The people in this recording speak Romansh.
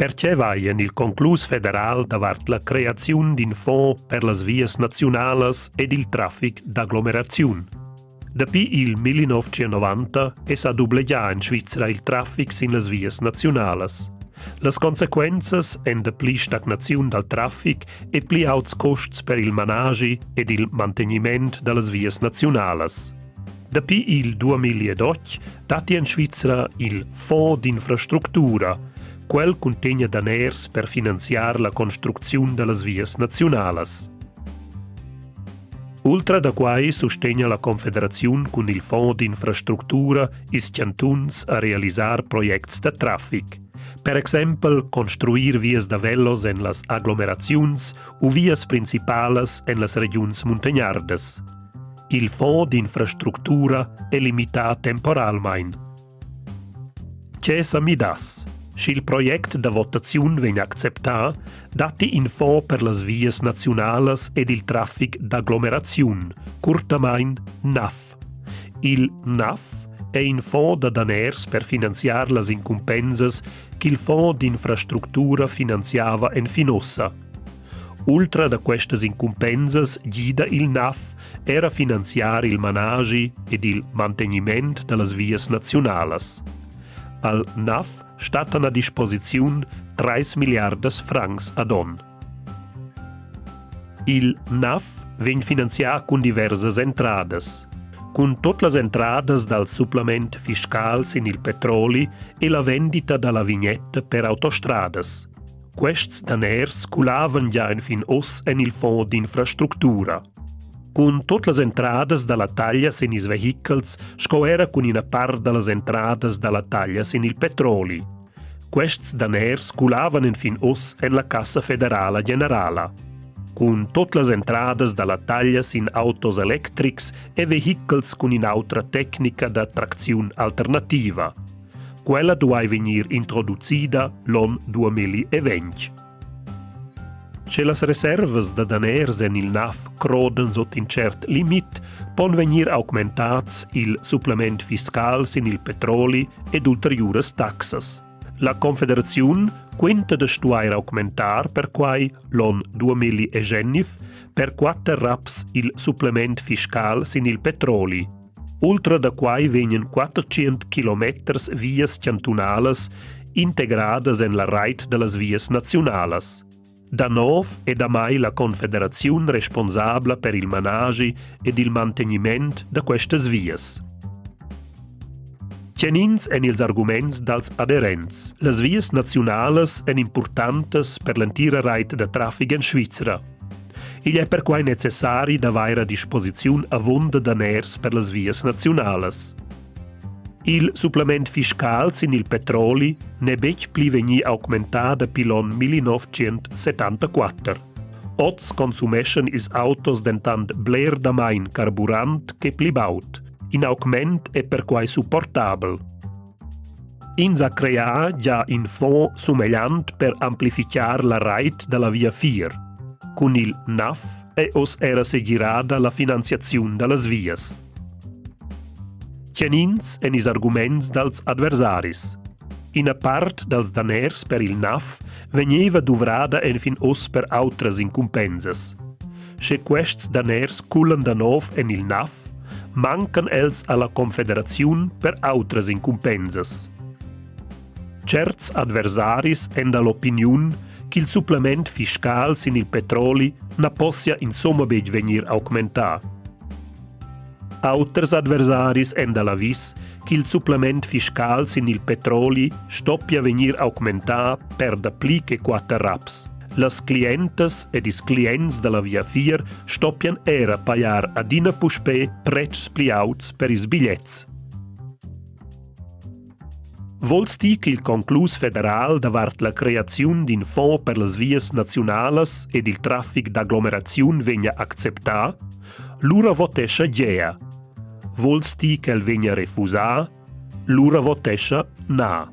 Perche vai en il conclus federal davart la creaziun d'in fond per las vias naziunalas ed il traffic d'aglomeraziun? Dapi il 1990 è sa dublegià en Svizra il traffic sin las vias naziunalas. Las consequenzas èn dapli stagnaziun dal traffic e pli auts custs per il managi ed il mantegniment da las vias naziunalas. Dapi il 2008 datti en Svizra il Fonds d'infrastructura. Quel cuntegna daners per finanziar la construcziun da las vias naziunalas. Ultra da quai sustegna la Confederaziun cun il Fonds d'infrastructura ils chantuns a realisar projects da traffic. Per exempel construir vias da velos en las aglomeraziuns u vias principalas en las regiuns muntagnardas. Il fond d'infrastructura è limità temporalmain. Tge sa midass? Sch'il project da votaziun vegn acceptà, datti in fond per las vias naziunalas ed il traffic d'aglomeraziun, curtamain NAF. Il NAF è in fond da daners per finanziar las incumbensas ch'il fond d'infrastructura finanziava enfin ussa. Ultra da questas incumbensas gida il NAF era finanziar il managi ed il mantegniment da las vias naziunalas. Al NAF stattan a disposiziun 3 milliardas francs ad onn. Il NAF vegn finanzià cun diversas entradas. Cun tut las entradas dal supplement fiscal sin il petroli e la vendita da la vignetta per autostradas. Quests daners culavan gia enfin oz en il fond d'infrastructura. Cun tut las entradas da la taglia sin ils vehichels sco era cun ina part da las entradas da la taglia sin il petroli. Quests daners culavan enfin oz en la cassa federala generala. Cun tut las entradas da la taglia sin autos electrics e vehichels cun in'autra tecnica da tracziun alternativa. Quella duai vegnir introducida l'onn 2020. Sche las reservas da daners en il NAF crodan sut in cert limit, pon vegnir augmentads il supplement fiscal sin il petroli ed ulteriuras taxas. La Confederaziun quinta da stuair augmentar perquai l'onn 2019 per quatter raps il supplement fiscal sin il petroli. Ultra da quai vegnan 400 kilometers vias chantunalas integradas en la rait da las vias naziunalas. Da nov è damai la Confederaziun responsabla per il managi ed il mantegniment da questas vias. Tgenins èn ils arguments dals aderents? Las vias naziunalas èn impurtantas per l'entira rait da traffic en Svizra. Igl è perquai necessari d'avair a disposiziun avunda daners per las vias naziunalas. Il supplement fiscal sin il petroli n'è betg pli vegnì augmentà dapi l'onn 1974. Oz consumeschan ils autos dentant bler damain carburant che pli baud. In augment è perquai supportabel. Ins ha creà gia in fond sumegliant per amplifichar la rait da la viafier. Cun il NAF è oz era segirada la finanziaziun da las vias. Tgenins èn ils arguments dals adversaris? Ina part dals daners per il NAF vegneva duvrada enfin oz per autras incumbensas. Sche quests daners culan da nov en il NAF, mancan els alla Confederaziun per autras incumbensas. Certs adversaris èn da l'opiniun ch'il supplement fiscal sin il petroli na possia insomma betg vegnir augmentà. Auters adversaris èn da l'avis ch'il supplement fiscal sin il petroli stoppia vegnir augmentà per dapli che quatter raps. Las clientas ed ils clients da la viafier stoppian era pajar adina puspè pretschs pli auts per ils bigliets. Vols ti ch'il conclus federal davart la creaziun d'in fond per las vias naziunalas ed il traffic d'aglomeraziun vegnia acceptà? Lura votescha gea. Vols ti ch'el vegnia refusà? Lura votescha na.